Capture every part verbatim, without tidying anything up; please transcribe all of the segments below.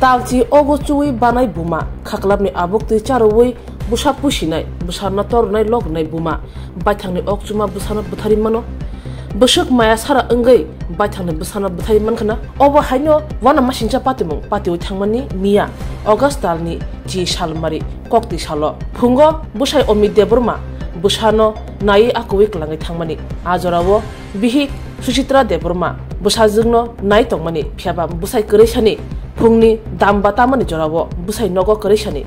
Talchi ogo chuwi banai buma, khaklapni abuk twi charwi bwsa pusinai, bwsarno tornai lognai buma, baithangni okchuma bwsano bwthari mano. Bwswk maya sara wngwi baithangni bwsano bwthari mankhana. Obo haino uanamasingcha patimung patiwi thangmani miya August talni chi salmari kokti salo. Phungo bwsai Omit Debbarma bwsano naiwi akuwi kwlangwi thangmani. A jorao bihik Suchitra Debbarma bwsajwkno nai tongmani, phiyaba bwsai kwrwisani phungni damba tamani jorao bwsai nogo kwrwisani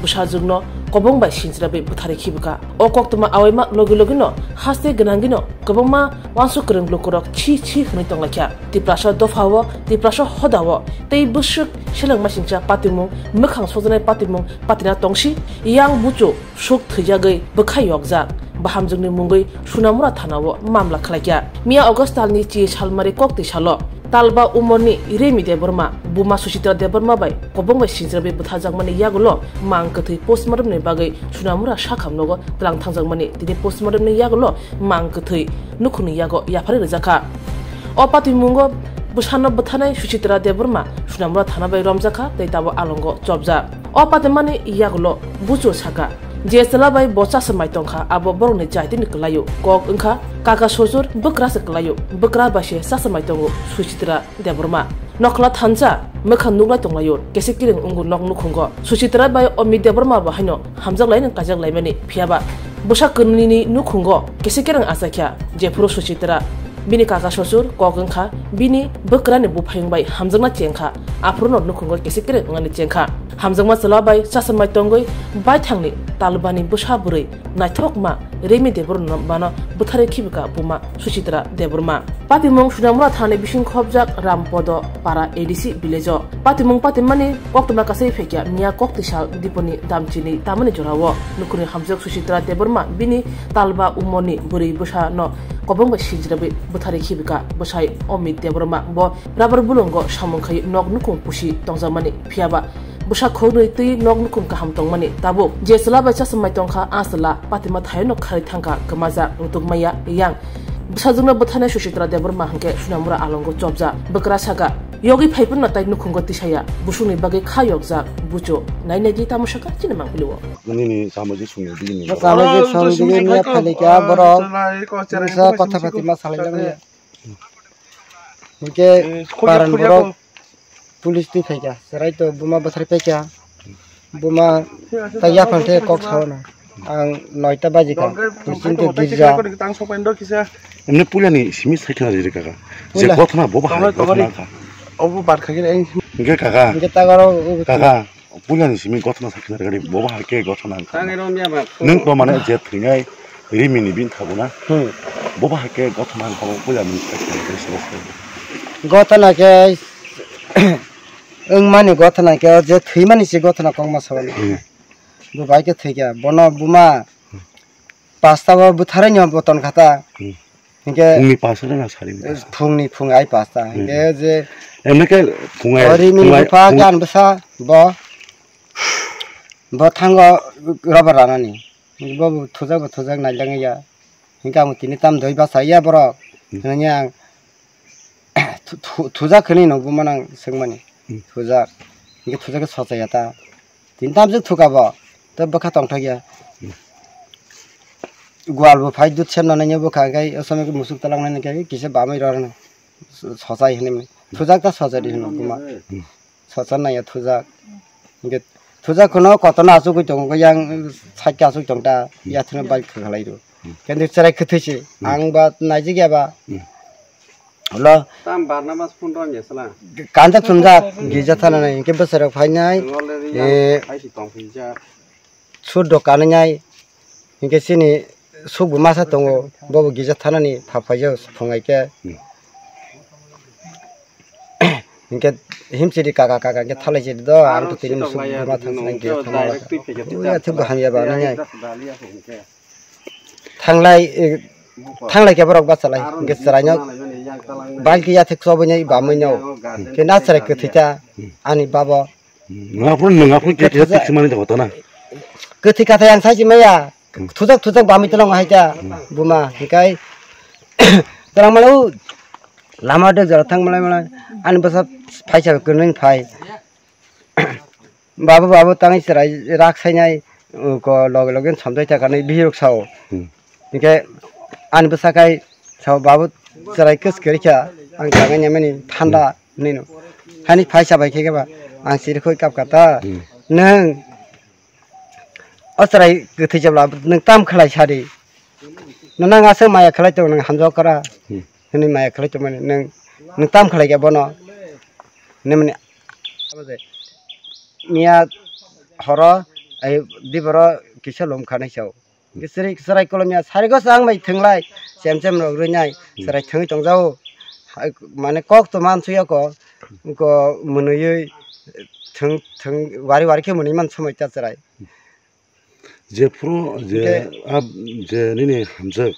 bwsajwkno kobong bai sinchirabwi bwtharwi khibika. O koktwma awaima logi logino haste gwnangino kwbangma uansuk kwrwng lukurok chi chi hwnwi tonglaikha. Tiprasa dophao, Tiprasa hodao tei bwswk selengmasingcha patimung, mwkhang sojaknai patimung patina tongsi, yang buchu suk thwijagwi bwkha yokjak. Bahamjwkni mungwi Sunamura thanao mamla khlaikha. Miya August talni chi salmari kokti salo Talba umorni Remi Debbarma buma Suchitra Debbarma bai kobong bai sinchirabwi bwtharjakmani yagulo mang kwthwi postmortemni bagwi Sunamura sakham nogo twlang thangjakmani. Tini postmortemni yagulo mang kwthwi nukhungni yago yapharwi rwjakha. O patimungo bwsano bwtharnai Suchitra Debbarma Sunamura thana bai romjakha tei tabuk alongo chopjak. O patimani yagulo buchu saka, je chwla bai bo chaswmai tongkha, abo borokni jaitini kwlaio. Kok wngkha kaka sosur, bwkra se kwlaio, bwkra bai se chaswmai tongo Suchitra Debbarma. Nokhla thansa mwkhang nuklai tonglaio, kese kiring wngo nok nukhungo. Suchitra bai Omit Debbarma bo haino hamjak laini kajak laimani, phiyaba bwsa kwnwini nukhungo kese kiring achaikha. Jephuru Suchitra bini kaka sosur kok wngkha, bini bwkrani buphayung bai hamjakna chengkha, aphuruno nukhungo kese kiring wngnani chengkha. Hamjakma chwla bai chaswmai tongwi baithangni Talbani bwsa bwrwi naithokma Remi Debbarmano bwtharwi khibika buma Suchitra Debbarma. Patimung Sunamura thani bising khopjak Rampodo para A D C village o. Patimung patimani koktwma kasai phaikya miya kokti sal diponi damchini tamani jorao. Nukhungni hamjak Suchitra Debbarma bini Talba umorni bwrwi bwsano kobong bai sinchirabwi bwtharwi khibika bwsai Omit Debbarma bo rubber bulongo samung khai nok nukhung pusi tongjakmani, phiyaba bwsa khornwi twi nok nukhung kaham tongmani tabuk. Je chwla bai chaswmai tongkha, a chwla patima thaino kharwi thangkha, kwmajak, rutuk maya, yang. Bwsajwkno bwtharnai Suchitra Debbarma hwnkhe Sunamura alongo chopjak. Bwkra saka, yogwi phaiphano tai nukhungo tisaya, busukni bagwi kha yokjak, bucho. Nai nai di tamo saka, chini mangpili o. Nini samajik songni bini. Samajik songni bini miya phalikya borok. Bwsa kotha pati ma salai langya. Hwnkhe paran borok police twi phaikha, chwrai to buma bwtharwi paikha, buma tai yaphang khe kok sao no. Ang noita baji kha, chini girja. Emne puila ni simi sai khna riri kaka. Je kothona bo bahai kothona kha. Obo bar kha khe. Hwnkhe kaka. Hwnkhe ta oro. Kaka. Puila ni simi gothona sakhi narwkha di, bo bahai khe gothona wngkha. Nwng to mane je thwinai rimini bini thago na. Hmm. Bo bahai khe gothona wngkha, bo puila ni sakhi narwkha di, sabo sabo. Gothona khe wngmani gothona khe je thwimani se gothona kongma sabani. Hmm. Bo bahai khe thwikha, bono buma pasta bo bwtharwi ni bo ton kha ta. Hmm. Hinkhe phungni pasta na sari. Phungni phung ai pasta. Hmm. Hinkhe je emne khe phung ai, o rimini phung ai, bupha phung gan bwsa bo, bo thango rubber ranani. Hinkhe bo thujak bo thujak nailangya. Hinkhe ang tini tam doi basa ya borok. Hmm. Hinani ang thu-, thu-, thujak khani no buma nang swngmani. Hmm. Thujak. Hinkhe thujak khe sochaya ta. Tini tamjwk thuka bo, tei bwkha tongthokya. Gwal bo phai dud semna naiya bwkha, hwnkhe o somoi khe musuk twlangna nai khe kisa bamwi rw rwna sochai hinwi mani. Thujak ta sochari hino buma. Sochar naiya thujak. Hwnkhe thujak kheno kotorno achugwi tongo, yang side khe achugwi tongta, yathwkno bike khwkhalai rw. Khe chwrai kwthwi se, ang ba naijik ya ba. Hello. Tam barna mas phone rang ya sala. Kanjak thumjak girja thana nai, hinkhe bwsarok phainai, eh, suddo kanai nai, hinkhe chini sukbo masa tongo, bobo girja thanani pha phaijak phungai khe. Hmm. Hinkhe himchiri kaka kaka hinkhe thalai chiri do, ang to tini musuk buma thang sinai girja thana. Uya thik bo hamya ba nai. Thanglai, eh, thanglai khe borok bachalai, hinkhe chwraino balki yathek chobwi nai bamwi no, khe na chwrai kwthwi ta, ani babo. Nangapro, nangapro khe kisa thik simani jago ta na. Kwthwi kathai ang sai simaya, thujak thujak bamwi tolong hai ta, buma, hinkhe twlang mano lama de jora thang malai malai, ani bwsa phaisa kwnwi phai. Babu, babu, tangwi chwrai rak sainai, uh, ko loge loge somjai thaka nai bihirok sao. Hmm. Hinkhe ani bwsa khai sao, "Babu, chwrai kwswk kwrwi kha, ang tangwi naimani thanda," Hmm. hinwi no. Hani phaisa bai khe ba ang siri khoi kap kha ta. Hmm. Nwng o chwrai kwthwi jabla nwng tam khlai sadi. Nwng aswk maya khlai tongo, nwng hamjak kra Hmm. hinwi maya khlai tongmani, nwng, nwng tam khlai kha bono? Hinwi mani, miya horo ai diboro kisa lom khanai sao. Chwrai, chwrai kolomya sarigo chang bai thwnglai, chem chem rok rwnai, Hmm. chwrai thwngwi tongjao. Hai, mane kok to mansuya ko, ko mwnwiwi thwng, thwng, wari wari khe mwnwi man somoi ta chwrai. Jephuru je Hinkhe a je nini hamjak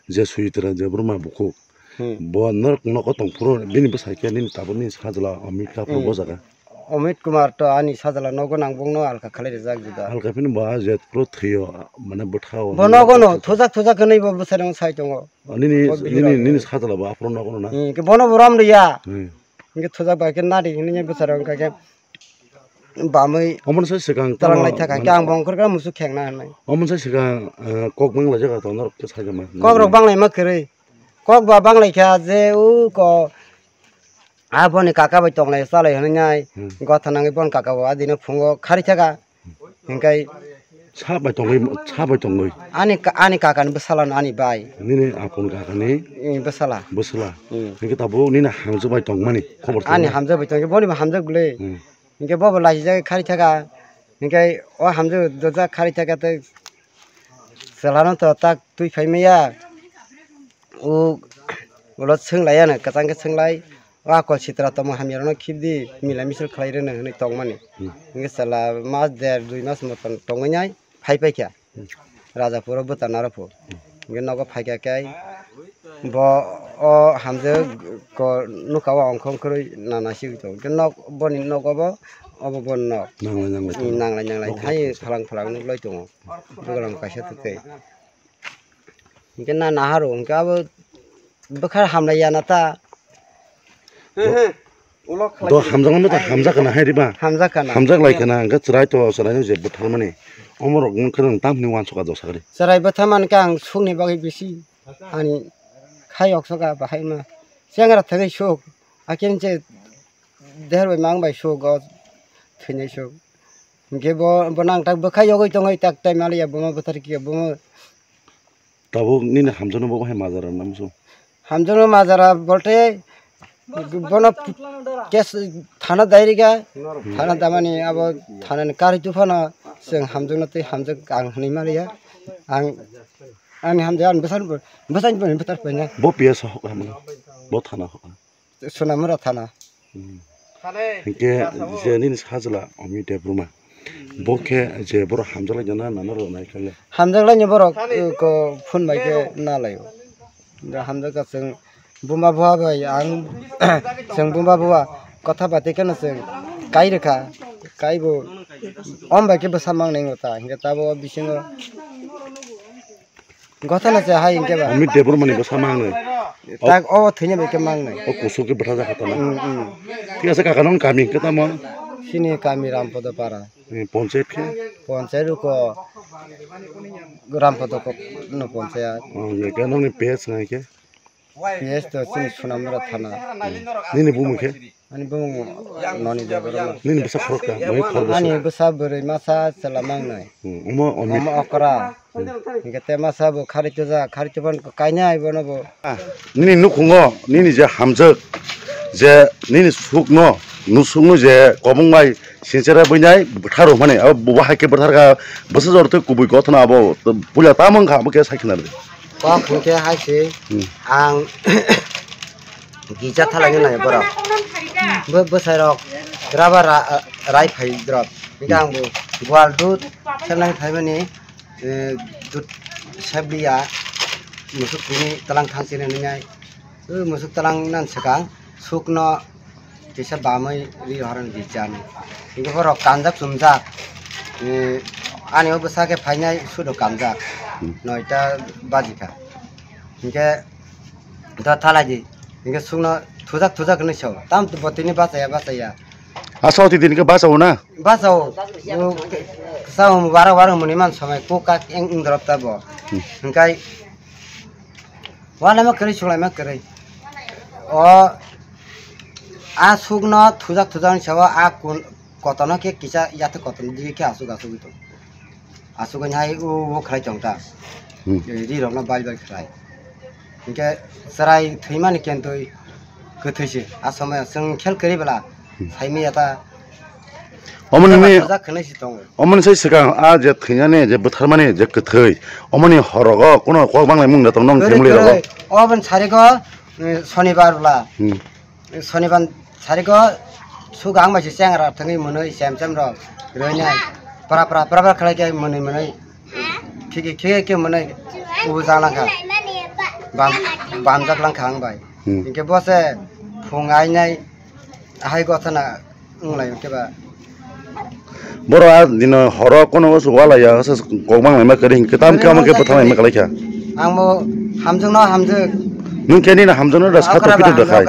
je Suitra je Burma bukhuk, Hmm. bo norok nogo tongphuru bini bwsai khe nini tabuk nini sajla Amit kha phuru Hmm. bo jaga. Amit Kumar to ani sajla nogo nang bongno alka khalai rijak juda. Alka phini bo a jephuru thwio mane bwthao. Bo nogo no thujak thujak hwnwi bo bwsai rok sai tongo. O nini, Bo bihira nini, nini sajla bo aphuru nogo no na. Hmm, ke bono bo rom riya. Hmm. Hinkhe thujak bai khe nadi hinwi bwsarok wngkha khe bamwi Omono sai swkang talang tamo lai thaka, mane khe ang bo ongkhor khe musuk khengna hinwi. Omono sai swkang, eh, kok banglaijak to norok khe sajama. Kok rok banglaima kwrwi. Kok ba banglaikha je u ko aboni kaka bai tonglai chalai hinwi nai Hmm. gotha nangwi bon kaka bo adino phungo khari thaka. Hinkhe Sa bai tongwi, sa bai tongwi. Ani ka-, ani kakani bwsala no ani bai. Nini apun kakani Eh, bwsala. Bwsala. Hmm. Hinkhe tabuk nini hamjak bai tongmani khobor Ani tongmani. Hamjak bai tongkhe boni bo hamjak bwle. Hmm. Hinkhe bobo laijak khari thaka. Hinkhe o hamjak dojak khari thaka tei chwla no to tak twi phai maya. O ulo swnglai ano kwchang khe swnglai. O akol sitra tongma hamya rokno khibdi, milai misil khlai rwno hinwi tongmani. Hmm. Hinkhe chwla mas der dui mas motom tongwi nai phai paikha. Hmm. Rajapuro bwta naro pho. Hmm. Hinkhe nogo phaikha khe bo o hamjak ko nukha o ongkhong kwrwi nana sigwi tongo. Hinkhe nok boni nogo bo obo boni nok. Nanglai nanglai Hmm, tongo. Nanglai nanglai Nok hai hai. Phalang phalang nuklai tongo. Bugrang kaisa tei. Hinkhe na naharo hinkhe abo bwkha hamlai ya na ta. Do hamjakma ta hamjak kana hai riba. Hamjak kana. Hamjak lai kana hinkhe chwrai to chwrai no je bwtharmani. Omorok wngkhe nwng tamni uansukha dosa gari. Chwrai bwtharmani khe ang sukni bagwi bisi ani khai oksoka bahai ma. Chengra thangwi suk. Akhe je der bai mang bai suk o thwinai suk. Hinkhe bo, bo nang tak bwkha yogwi tongwi tak tai maliya bomo bwthar kiya bomo. Tabuk nini hamjakno bo bahai majra na musu? Hamjakno majra bolte bono kes thana dairiga, thana damani abo thanani kari tuphano chwng hamjakno tei hamjak ang hwnwi maliya. Ang, ani hamjak ani bwsan, bwsan bwthar paina. Bo P S hok hamno? Bo thana hok? Sonamura thana. Hmm. Hinkhe je nini sajla Amit Debbarma. Bo khe je borok hamjaklai jana nana rw nai khe le. Hamjaklai ni borok, eh, ko phone bai khe na lai o. Da hamjakha chwng buma bua bai ang chwng buma bua kotha bati khe no chwng kai rwkha. Kai bo om bai khe bwsa mang nai o ta hinkhe tabo bisingo Gotha na se hai hinkhe ba. Amit Debbarma ni bwsa mangnai. Tak o thwina bai khe mangnai. O kusuk khe bwtha jakha tana. Mm, mm. Thik ase kaka nong kami hinkhe tamo? Sini kami Rampodo para. Ni ponchayat khe? Ponchayat ruko Rampodo ko no ponchayat. Oh, ye khe nong ni page ngai khe? P S to chini Sonamura thana. Nini bumung khe? Ani bumung Noni Debbarma. Nini bwsa khorok ta, nini khorok bwsa. Ani bwsa bwrwi masa chwla mangnai. Hmm, omo Omi. Omo okra. Hmm. Hinkhe te masa bo khari tuja, khari tuban kainai bono bo. Ah, nini nukhungo, nini je hamjak, je nini sukno, nusukno je kobong bai sinchera buinai bwtharo mani, abo bo hai khe bwthar kha, bwsa jor tei kubui gothna abo, puila tamo wngkha, abo khe sai khna rw. Kok hwnkhe hai se Hmm. ang gija thalaini nai borok. Bo bwsai rok raba ra-, rai phai drop. Hwnkhe ang bo gwal dud selnai phaimani, eh, dud sebliya musuk tini tlang thang chini nai. O musuk tlang nan swkang sukno kisa bamwi ri horani di chani. Hinkhe borok kanjak chumjak. Eh, ani o bwsa khe phainai sudo kanjak. Hmm. Noita baji kha. Hinkhe do thalai di. Hinkhe sukno thujak thujak hinwi sao. Tam bo tini bachaya bachaya. Asa oti din ke basa una. Basa o. Sa um wara wara muni man samai ko ka eng eng drop ta bo. Hmm. Hingkai wala ma kari chulai ma kari. O a suk no thujak thujak ni sawa a kun kotono ke kisa yate kotono di ke asuk asuk itu. Asugwi hai o o khlai tong ta. Hmm. Ri rok no bai bai khlai. Hinkhe chwrai thwimani kentwi kwthwi se. A somoi chwng khel kwrwi bwla. Hmm. Sai maya ta. Omoni ni, jak khwnai si tongo. Omoni sai swkang a je thwinani je bwtharmani je kwthwi. Omoni horogo kuno kok banglai mung da tong nong family rogo. Kwrwi. Oboni sarigo, eh, sonibar bwla. Hmm. Sonibar sariko sugang bai se chengra thangwi mwnwi sem sem rok rwinai pra pra pra pra khlai khe mwnwi mwnwi khiki khiki khe mwnwi ubu jang langkha bam bamjak langkha ang bai. Hmm. Hinkhe bo se phung ainai ahai gothana wnglai hinkhe ba. Borok a dino horo kono usu wala ya, usu kok mang laima kwrwi hinkhe tam khe omo khe bwthang laima kwlai kha. Ang bo hamjwk no hamjwk. Nwng khe nini hamjwk no da sato pito da khai.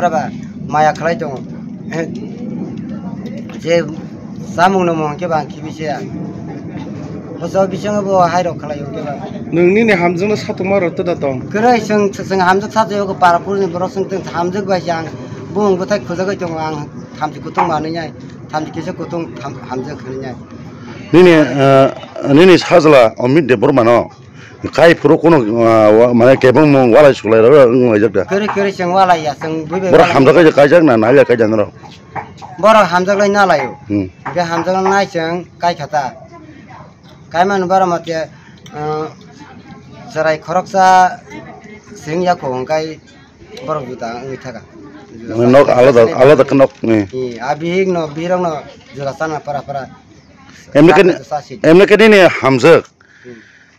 Maya khlai tongo. Je samung no mung khe bang khibi se ya. Bo so bisingo bo hai rok khlai khe ba. Nwng nini hamjwk no sato ma rok to da tong. Kwrwi chwng chwng hamjwk sato yogo para puri ni borok chwng hamjwk bai se ang bumung bwthai khujagwi tongo ang thamchi kutung manwi nai. Thamchi kisa kutung tham hamjak khani nai. Nini, ah, nini sajla Amit Debbarma no kai phuru kuno, ah, wa-, mane kebengmung walai suklai rw wng laijak da. Kere kere chwng walai ya chwng bui bai. Borok walai hamjak kaijak kaijak na nai ya kaijak nrw. Borok hamjak lai na lai o. Hmm. Be hamjak lai nai chwng kai khata. Kai man borok mate, ah, chwrai khoroksa sing ya ko hwng kai. Borok juda wngwi thaka. Nok alada, alada khe nok ni. Ee, a bihik no, bihik rok no juda chana para para. Emne khe, emne khe nini hamjwk. Hmm.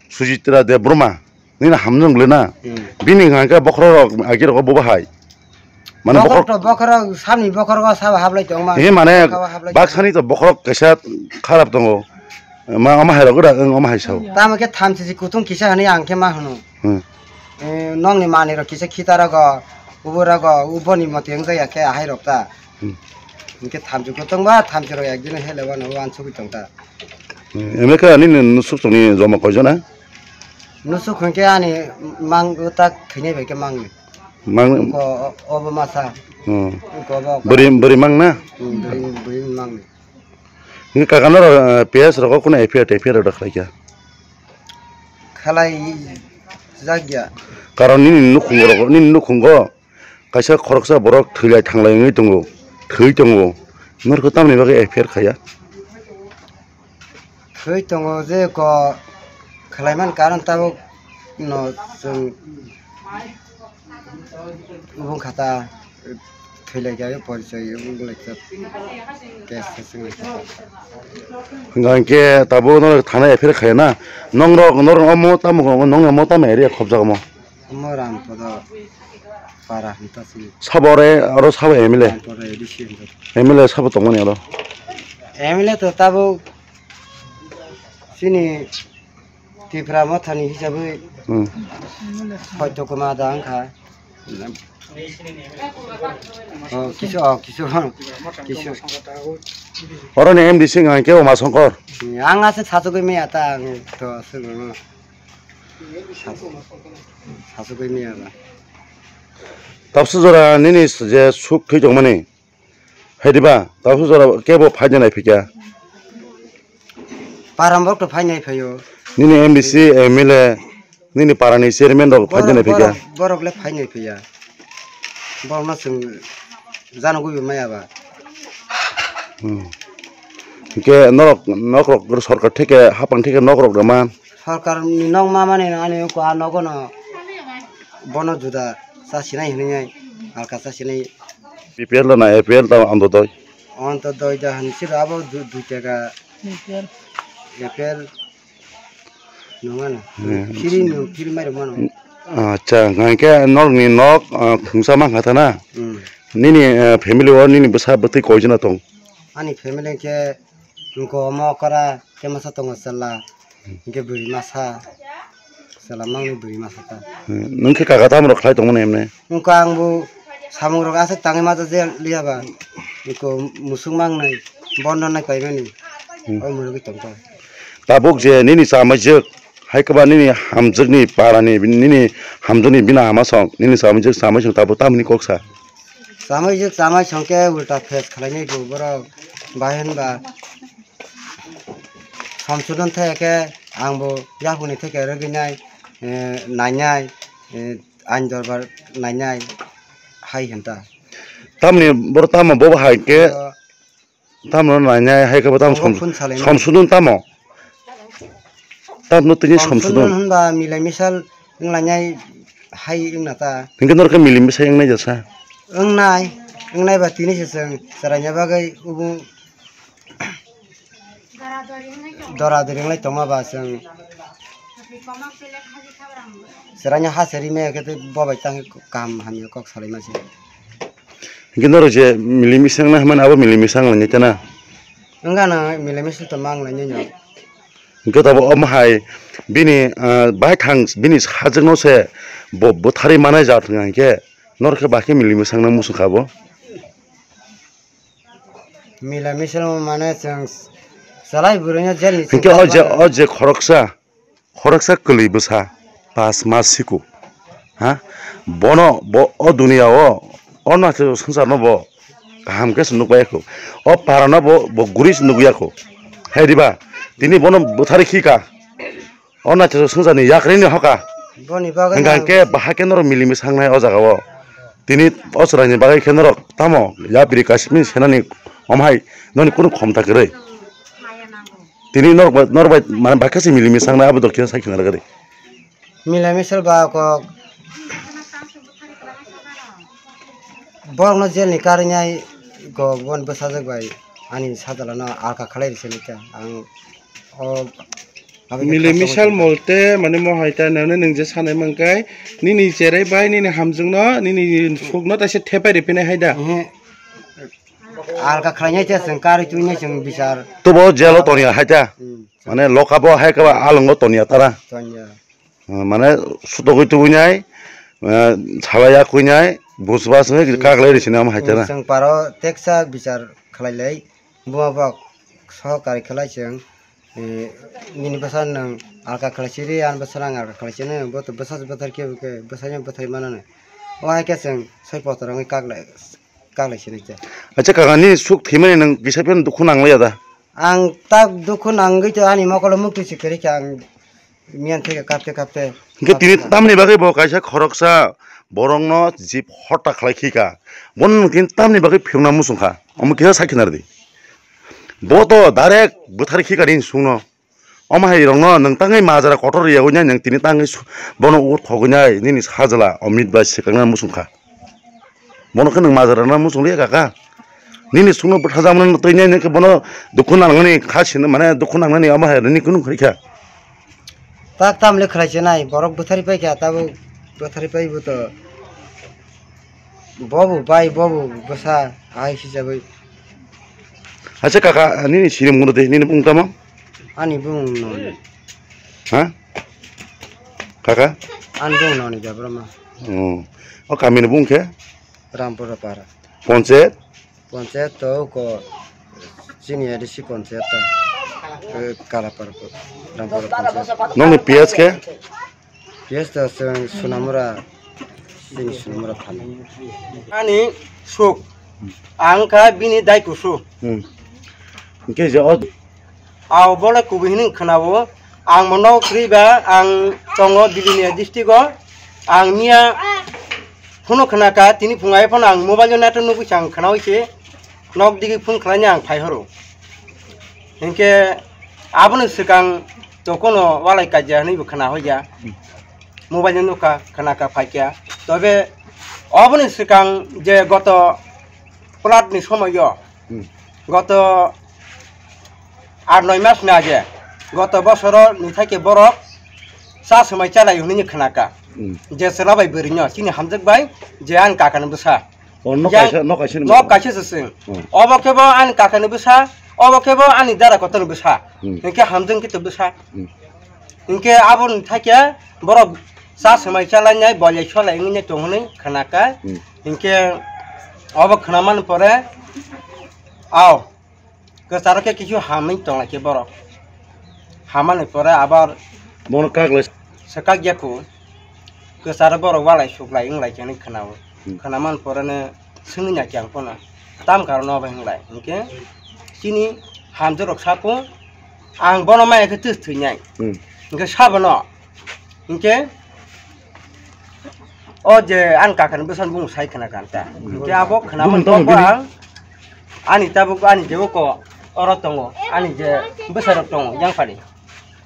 Sujitra Debbarma. Nini hamjwk wngwi na. Hmm. Bini hwnkha khe bokhorok rok, agi rok bo bahai. Mane bokhorok to bokhorok, samni bokhorok sabo hablai tongma. Ee, mane baksani to bokhorok kaisa kharap tongo. Ma, omo hai rok da, wng omo hai sao. Tamo khe thamchi kutung kisa hwnwi ang khe ma hwno. Hmm. Eh, nokni manwi rok kisa khita rogo, ubo rogo, uboni mote wng jaya khe ahai rok ta. Hmm. Hinkhe thamchi kutung ba thamchi rok ekdin hele wano wansugwi tong ta. Hmm. Emne khe ani nusuk tongni joma koijona? Nusuk hinkhe ani mang utak thwinai bai khe mangni. Mang ko obo masa. Hmm. Ko obo. Bwrwi, bwrwi mang na? Hmm, bwrwi, bwrwi mangni. Hinkhe kaka norok, eh, P S rogo kuno F I R, F I R rok da khlai kha? Khlai jak ya. Karon nini nukhungo rok, nini nukhungo kaisa khoroksa borok thwilai thanglai wngwi tongo, thwi tongo. Norokhe tamoni bagwi F I R khaiya? Thwi tongo je ko khlaiman karon tabuk no chwng Ubung khata thwilaikha, porichoi wnglaikha, case se swnglaikha. Hwnkha hwnkhe tabuk no thana F I R khaiya na? Nongrok, norok omo tamo, nongni omo tamo area khopjak omo? Omo Rampodo para hinta sini. Sabo ore, oro sabo M L A? Rampodo A D C hinta. M L A sabo tongmani oro? M L A to tabuk chini Tipra Mothani hisabwi, hmm, Saitya Kumar da wngkha. Oh, kisu, oh, kisu, kisu. Oroni M D C wngkha khe Uma Shankar. Ang aswk sachugwi maya ta, ang to aswk sachugwi maya ba. Tabuksa jora nini je suk thwi tongmani. Hai diba, tabuksa jora kebo phaina nai phikya. Param borok to phaina phaio. Nini M D C, M L A, nini parani chairman rok phaina nai phikya. Borok, borok, borok le phaina phaiya. Borok no chwng jano gwi maya ba. Hmm. Hwnkhe norok, nok rok sorkar theke, hapang theke nok rok rwma. Sorkar ni nok ma mani ani ko a nogo no bono juda cha sinai hinwi alka cha sinai. B P L na A P L ta Antodoi? Antodoi da han siro abo du, dui taka. A P L. A P L nungano. Hmm. Free no, free mai mano. Acha, hwnkhe norokni nok, ah, khungsa mankha ta na? Hmm. Nini, ah, family o nini bwsa bwtwi koijona tong? Ani family khe Wngkha omo okra khe masa tongo chwla, hinkhe bwrwi masa, chwla mangni bwrwi masa ta. Hmm, nwng khe kaka tamo rok khlai tongmani emne? Wngkha ang bo samung rok aswk tangwi ma je liya ba, wngkha musuk mangnai, Bono nai paimani. Hmm. O murugwi tongkha. Tabuk je nini chamaijwk, hai kwba nini hamjwkni parani, nini hamjwkni bini ama song, nini chamaijwk chamai song tabuk tamni kok sa? Chamaijwk chamai song khe ulta phes khlainai bo borok. Bai hwnba Samsudon thaya khe ang bo yaphuni theke rwgwinai, eh, nainai, eh, ain dorbar nainai hai hwnta. Tamni boro tamo bobo hai khe, o, tamno nainai hai khe bo tamo obo som-, phone salainai. Somsudon tamo? Tamno tini somsudon? Somsudon hwnba milai misal wnglainai hai wngna ta. Hinkhe norokhe milai misai wngnai jesa? Wngnai, wngnai ba tini se chwng chwraina bagwi ubu dora dori wnglai tongma ba chwng chwraino ha se rimaya khe tei bo bai tang kaham hamya kok salaima se. Hinkhe norok je milai misai wngnai hwnmani abo milai misai wnglainai tana? Wngkha na milai misai tongma wnglainai no. Hinkhe tabuk omo hai bini, ah, baithang bini sajwkno se bo bwtharwi manai ja thwng hinkhe norokhe bahai khe milai misai wngna muchung kha bo? Milai misai wngmani chwng chwlai bwrwino jelni hinkhe o je, o je khoroksa, khoroksa kwlwi bwsa pas mas siko. Ha? Bono bo o duniya o, o naisik swngcharno bo kaham khe se nukbaiya kho. O parano bo, bo guri se nukya kho. Hai diba? Tini bono bwtharwi khika. O naisik swngcharni yakrwini hoka. Boni bagwi hwnkha ang khe bahai khe norok milai misai wngnai o jaga o. Tini o chwraini bagwi khe norok tamo yapri kaisa bini senani omo hai noni kunu khomta kwrwi. Tini norok bai, norok bai mane bahai khe se milai misai wngnai abo dokhe sai khna rwgwi. Milai misal ba kok borokno jelni karwi nai kok bon bwsajwk bai ani sajla no alka khlai rwsani kha ang o. Milai misal molte mane mo hai ta nang nang je sanai mangkai nini cherai bai nini hamjwkno nini sukno taisa thepai riphinai hai da. Ehe. Alka khlainai ta chwng karwi twi nai chwng bichar. Tubo jelo toniya hai ta. Hmm. Mane loka bo hai kaba alongo toniya tara. Toniya. Mane sutogwi tubui nai, salai ya kwi nai, bus bus nai kaglai risi nai omo hai ta na. Chwng paro teksa bichar khlai lai. Buma bok sohokari khlai chwng, eh, nini bwsa nwng alka khlai siri, ani bwsa nwng alka khlai siri, bo to bwsa se bwthar khe, khe bwsa no bwthar mano no. O hai khe chwng soi potor wngwi kaglai, kaglai sini khe. Acha kaka, nini suk thwimani nwng kisa phano dukhu nang liya da? Ang tak dukhu nangwi to ani mokolo mukti se kwrwi kha, ang miyan theke kapte kapte. Hingke tini tamni bagwi bo kaisa khoroksa borokno jib hota khlai khika. Bono nwng tini tamni bagwi phiyokna muchung kha. Omo kisa sakhi nardi. Bo to direct bwthar khika ni sungno. Omo hai rokno nwng tangwi majra kotor riyawi nai nwng tini tangwi su-, bono o thogwi nai nini sajla Amit bai swkangna muchung kha. Bono khe nwng majra rwna muchung liya kaka. Nini sungno bwtha jamani twi nai nini khe bono dukhu nangnani kha sini mane dukhu nangnani omo hai nini kunu khaikha. Tak tam le khlai chenai borok bwthari paikha tabuk bwthari paibo to bobo bai bobo bwsa hai hisabwi. Acha kaka nini sirim gunu de nini bung tamo? Ani bung no. Ha? Kaka? Ani bung no ni jabrama. Oh. O kamini bung khe? Rampura para. Ponchayat? Ponchayat to ko chini A D C ponchayat to. Eh, Kalapara po-, Rampura ponchayat. Nongni P S khe? P S to chwng Sunamura, chini Sunamura thani. Ani suk, ang kha bini dai kusu. Hmm. Hingke je o Aw, bole kubui hwnwi khwnao. Ang bo nok kwrwi ba, ang tongo Bilonia district o. Ang miya phone khwnakha, tini phungai phano ang mobile o naithok nugwi se ang khwnaui se nok digi phone khwlaini ang phai horo. Hinkhe aboni swkang to kono walai kajia hwnwi bo khwna hoya. Mobile o nukha, khwnakha, phaikha. Tobe oboni swkang je goto plat ni somoyo, Hmm. goto aat noi mas ni age, goto bosoro ni thai khe borok cha swmai chalai hwnwi khwnakha. Hmm. Je chwla bai bwrwi no chini hamjak bai je ani kaka ni bwsa. Oh, nok Yang kaisa, nok kaisa ni nok bwsa. kaisa se se. Hmm. Obo khe bo ani kaka ni bwsa, obo khe bo ani dara kotor ni bwsa. Hmm. Hinkhe hamjak khe to bwsa. Hmm. Hinkhe aboni thai khe borok cha swmai chalai nai bolai solai wngwi nai tong hwnwi khwnakha. Hmm. Hinkhe obo khwnamani pore, aw, Kwcharo khe kisu hamwi tonglai khe borok. Hamani pore abar bono kaglai swkak ya khu. Kwcharo borok walai suklai wnglai khe khwnao. Hmm. Khwnamani pore no swngwi nai khe ang pono. Tam karon obo hinglai. Hinkhe chini hamjwk rok saphung ang bono maya khe twis thwinai. Hmm. Hinkhe sabono. Hinkhe o je ani kakani bwsani bumung sai khna kha ta. Hinkhe abo khna Bumung man tongo kok bini? Ang ani tabuk ani je oko oro tongo, ani je bwsai rok tongo yang pari.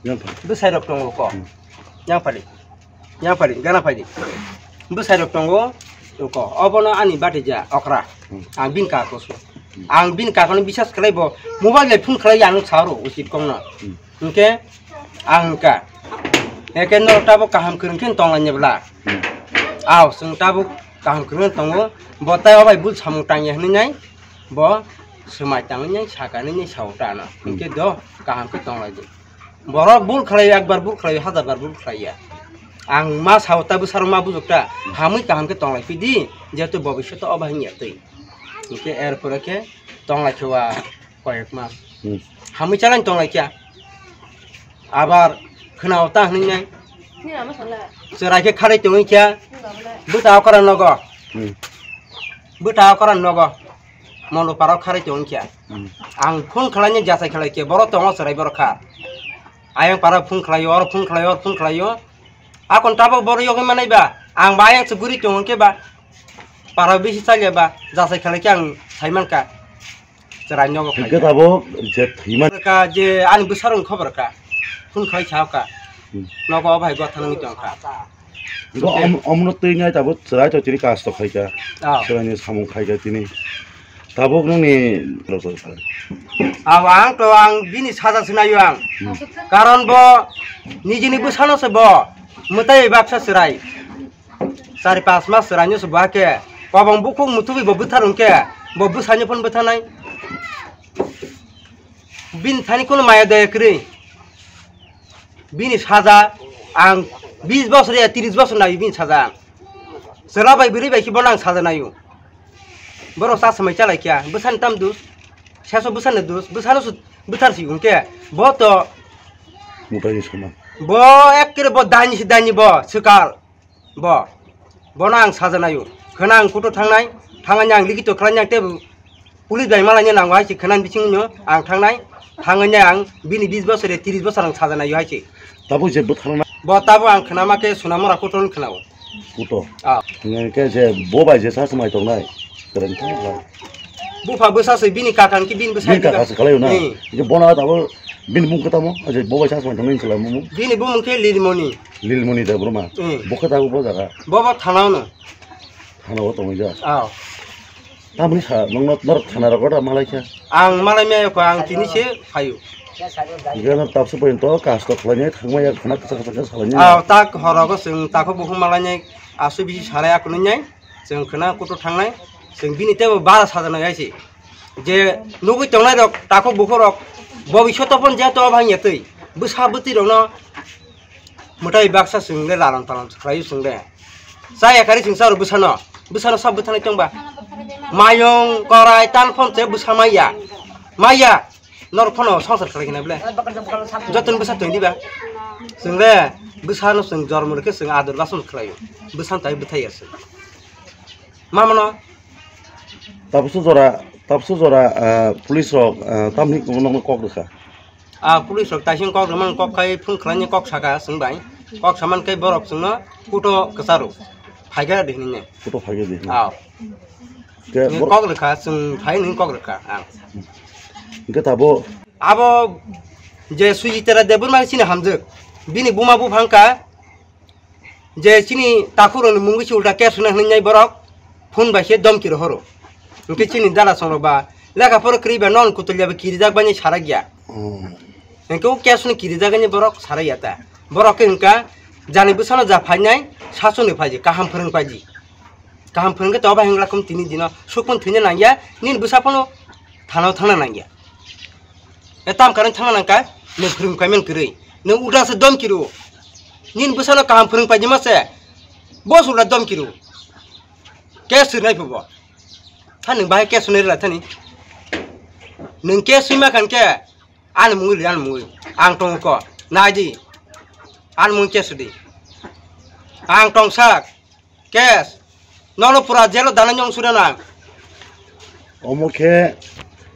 Yang pari. Bwsai rok tongo ko. Hmm. Yang pari. Yang pari gana pari. Bwsai rok tongo ko. Obono ani bati ja okra. Hmm. Ang bin ka ko su. Hmm. Ang bin ka kono bisas khlai bo mobile le phone khlai ya nung sa ro usit kong no. Hmm. Hinkhe ang wngkha. Eke no tabuk kaham kwrwng khe tonglaini bwla. Hmm. Aw, chwng tabuk kaham kwrwng tongo. Bo tai o bai bul samung tangya hinwi nai. Bo swmai tangwi nai, sakani nai sao ta no. Hmm. Hinkhe do kaham khe tonglai di. Borok bul khlai, ekbar bul khlai, hajar bar bul khlai ya. Ang ma sao ta bwsarok ma bujok ta. Hamwi kaham khe tonglai pidi. Jehetu bobishoto o bai wngya twi. Hinkhe er pore khe tonglai khe wa. Koyek mas. Hmm. Hamwi chalai tong lai kya. Abar khwnao ta hinwi nai. Chwrai khe kharwi tongwi kya. Bwta okra nogo. Hmm. Bwta okra nogo. Mondo paro kharwi tongwi kya. Hmm. Ang phone khlaini jachai khlai khe borok tongo chwrai borok kha. Ayang para phone khlaio, oro phone khlaio, oro phone khlaio. Akon tabok borok yogwi manai ba. Ang ba ayang se guri tongo khe ba. Para bisi chalya ba. Jachai khlai khe ang sai mankha. Chwrai nogo Hingke khaikha. Tabok je thwima Ka je ani bwsarokni khobor ka. Phone khlai sa ka. Hmm. Nogo o bai gotha nangwi tong kha. Bo om-, omno twi nai tabok chwrai to tini kasto khaikha. Ah. Chwraini samung khaikha tini. Tabok nungni Aw, ang to ang bini saja sinayo ang. Hmm. Karon bo nijini bwsano se bo mwtai baksa chwrai. Chari pas mas chwraino se bo hake kobong bukhuk muthubwi bo bwthar hwnkhe bo bwsaino phone bwtharnai. Bini thani kuno maya daya kwrwi. Bini saja ang bis bosor ya tris bosor nayo bini saja ang. Chwla bai bwrwi bai khe bono ang saja nayo. Borok cha swmai chalai kha bwsani tam dus. Seso bwsani dus bwsano su bwthar si hwnkhe bo to Mutani soma. Bo ekkere bo dani si dani bo swkal. Bo, bono ang sajanayo. Khwna ang kuto thangnai, thangani ang likito khlainai ang tei police bai malaina nango hai se khwna bisingo ang thangnai, thangani ang bini bis bosor ya tris bosor ang sajanayo hai se. Tabuk je bwthangna. Bo tabuk ang khwna ma khe Sonamura kuto ni khwnao. Kuto. Ah. Hingke je bo bai je sa swmai tongnai. Kwrwng thang kha. Bupha bwsa se bini kakan ki bini bwsa Bini kaka se khalai na. Hmm. Je bona tabuk bini mung khe tamo, je bo bai sa swmai tongnai khlai mung. Bini bumung khe Lilmoni. Lilmoni Debbarma. Hmm. Bo khe tabuk bo jaga. Bo bo thana no. Thana o tongwi ja. Aw. Tamni sa nongno nor thana rogo da malai kha. Ang malai me ko ang tini se phayu. Gana tapsu poin to kasto khlai nai thangma ya khana kasa kasa salai nai. Aw tak horogo sing tako buhum malai nai asu bisi sarai akunui nai. Chwng khwna kutu thangnai, chwng bini teibo bara sajana yaisi. Je nugui tongnai rok, takhuk bukhuk rok, bobishoto pon je to bhang ya twi. Bwsa bwtwi rokno mwtai baksa chwng le lalang palang khlai chwng le. Cha ya kari chwng cha rw bwsano, bwsano sab bwthanai tongba. Mayung, korai, tal phon che bwsa maya. Maya. Norok phano songsar khlai khe na bwle. Jotoni bwsa tong diba. Chwng le bwsano chwng jormo rwkhe chwng ador bason khlaio. Bwsano tai bwthai ya chwng. Ma mano. Tabukso jora, tabukso jora, ah, police rok, ah, tamni nokno kok rwkha. Ah, police rok taising kok rwmani kok khai phone khlaini kok saka chwng bai. Kok saman khai borok chwngno kuto kwcharo. Phaikha de hinwi. Kuto phaikha de hinwi. Ah. Ke Ni bor- kok rwkha, chwng phai nini kok rwkha ang. Hingke tabo. Abo je Sujitara Debbarma chini hamjwk, bini buma buphang kha, je chini takhukrokni mungwi se ulta case hwnwi nai borok, phone bai se domki rohoro. Hingke chini dala songrok ba lekha pora kwrwi ba non kutulya ba kirijak bani sarakya. Hmm. Hingke o case hwnwi kirijak ani borok sarakya ta. Borok khe hingka jani bwsano ja phainai sasoni phaidi, kaham phwrwng paidi. Kaham phwrwng khe toba hinglak kum tini dino sukun thwina nangya, nini bwsa phano thana thangna nangya. E tam karon thangna nangka, nwng phwrwng kaiman kwrwi. Nwng ulta se domki rwo. Nini bwsano kaham phwrwng paidi ma se. Bo se ulta domki rwo. Case sirnai phubo. Tha nwng bahai case swnwi rwla thani. Nwng case swi ma khan khe, ani mungwi li, ani mungwi. Ang tongo ko, nai di. Ani mungwi case di. Ang tongsak, case. Nono pura jelo dana nyong sure na. Omo khe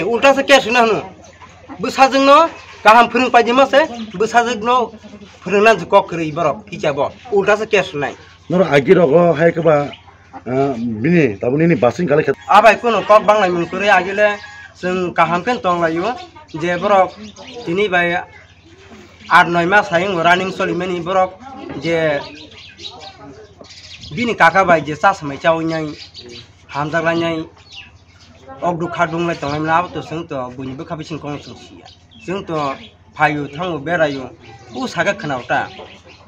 ulta se case na hwno. Bwsajwkno kaham phwrwng paidi ma se, bwsajwkno phwrwngna kok kwrwi borok, kicha bo. Ulta se case nai. Noro agi rogo hai khe ba, ah, bini tabuk nini basing kale khe. Abai kuno kok banglai mung kwrwi agile chwng kaham khe tonglaio je borok tini bai aat noi mas hai wng running solimani borok je bini kaka bai je cha samai chawi nai hamjak lai nai ok duk kha dung lai tonglai mani abo to chwng to buini bwkha bising kong chwng siya chwng to phaio thango beraio u saka khwna ta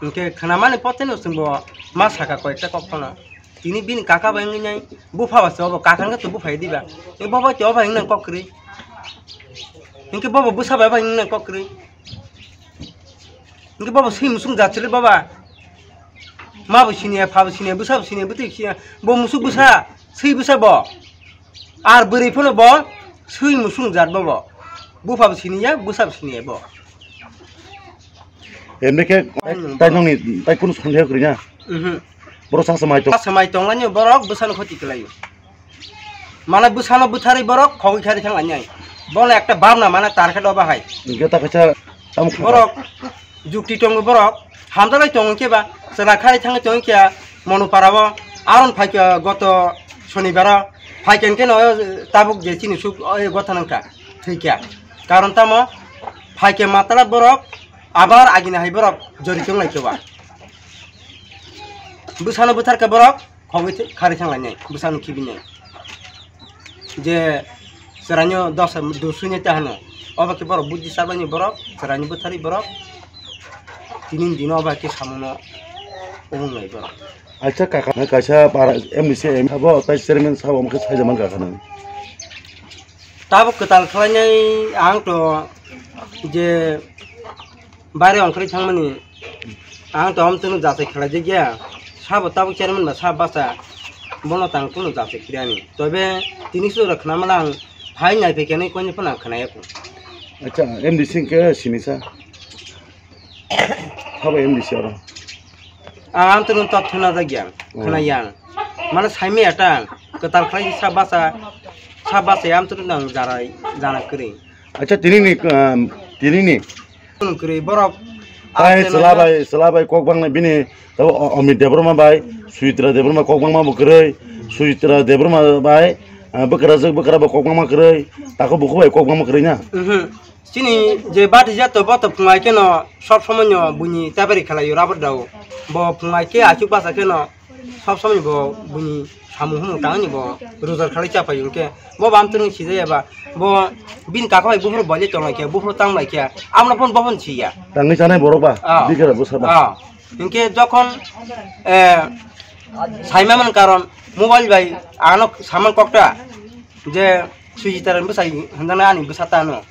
hwnkhe khwnamani poteno chwngbo ma saka koi ekta kok phano tini bini kaka bai wngwi nai bupha ba se obo kaka hwnkhe to buphai diba e bobo to obo hwnwi nang kok kwrwi hwnkhe bobo bwsa bai bai wngwi nang kok kwrwi hwnkhe bobo swi musung jat chwli baba ma bo siniya pha bo siniya bwsa bo siniya bwtwi siniya bo musuk bwsa swi bwsa bo. Ar bwrwi phano bo swi musung jat bo bo. Bupha bo siniya, bwsa bo siniya bo. Emne khe tai nongni tai kunu songya kwrwi na? Mhm. Borok sa samai tong. Sa samai tong lani borok bwsano khoti kwlaio. Mane bwsano bwtharwi borok khogwi khari thang lani. Bono ekta bab na mane target oba hai. Hwnkhe ta kaisa tamo kha. Borok jukti tongo borok, hamjak lai tongo khe ba, chwla khari thangwi tongo khe, Monopara o, aron phaikhe goto Shonibar o, phaikhe hwnkhe no, tabuk je chini suk, o, gotha nangkha, thwikha. Karon tamo, phaikhe matala borok, abar agini hai borok, jori tong lai khe ba. Bwsano bwtharkha borok, khogwi thwi-, khari thang lainai, bwsano khibinai. Je chwraino dosa dusui nai ta hwno. Obo khe borok buddhi chabaini borok, chwraino bwtharwi borok. Tini dino obo khe samono wng lai borok. Acha kaka, kaisa para M D C M sabo, tai chairman sabo, omo khe saijak man kaka nang. Tabuk kwtal khlainai ang to je baire ongkhorwi thangmani ang to amtwino jachai khlaijak ya. Sabo tabuk chairman ba sabo bacha bono tang kunu jachai khlai ani. Tobe tini sura khna mala ang phai nai phai khe nai koini phano ang khna yakho. Acha, M D C hwnkhe sini sa. Sabo M D C oro. Ang amtwino tot khna jak ya, khna yang. Mane saimaya ta kwtal khlai sa bacha, sa bacha amtwino ang jarai jana kwrwi. Acha, tini ni, um, tini ni. Kwrwi borok. Tai chwla bai, chwla bai kok bang bini, tabo O-, Amit Debbarma bai, Sujitra Debbarma kok bangma bo kwrwi, Sujitra Debbarma bai, ah, bwkrajwk bwkra bo kok bangma kwrwi, tako buku bai kok bangma kwrwi na. Mhm. Chini je bati jato bo to phungai khe no sob somoi no buini tabari khalai rubber dao. Bo phungai khe achuk basa khe no sob somoi bo buini samung humung tangni bo rojar khalai chapai hwnkhe bo bam twnwi sijaya ba bo bini kaka bai buphuru bolai tonglai khe buphuru tanglai khe amno phone bo phone siya. Tangwi chanai borok ba? Ah. Bikra bwsa ba? Ah. Hwnkhe jokhon, eh, saima man karon mobile bai ano saman kokta je Sujita ran bwsai hwnjaknai ani bwsa ta ano.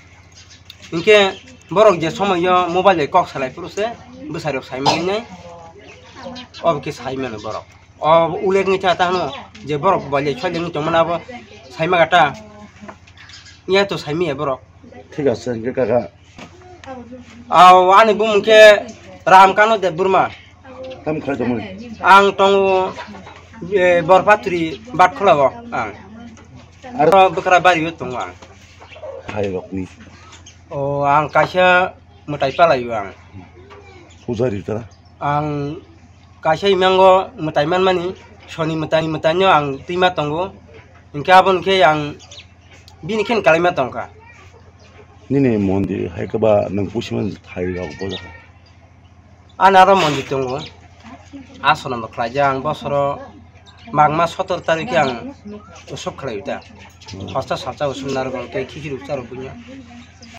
Hinkhe borok je somoio mobile bai kok salai phuru se bwsai rok sai manwi nai, obo khe sai mano borok. O uleg wngwi tha ta hwno je borok bai le soi wngwi tongmani abo sai ma ta. Iya to sai manya borok. Thik ase, hinkhe kaka. Aw, ani bumung khe Ramkano Debbarma. Tamo khlai tongmani? Ang tongo, eh, Borpatri Batkholao ang. Aro bwkra bario tongo ang. Hai rokni. O, ang kaisa mwtai palaio ang. Pujari tara? Ang kaisa imango mwtai manmani, soni mwtai, mwtaino ang twima tongo. Hinkhe aboni khe ang bini khe kalaima tongkha. Nini mondir hai khe ba nwng pusi man thai rok bo jakha? Ani aro mondir tongo. Asonambo khlaijak ang bosoro magma sotor tarikhe ang usuk khlai ta. Hmm. Hosta salsa usuk narwk tei khichiri usuk rok buino.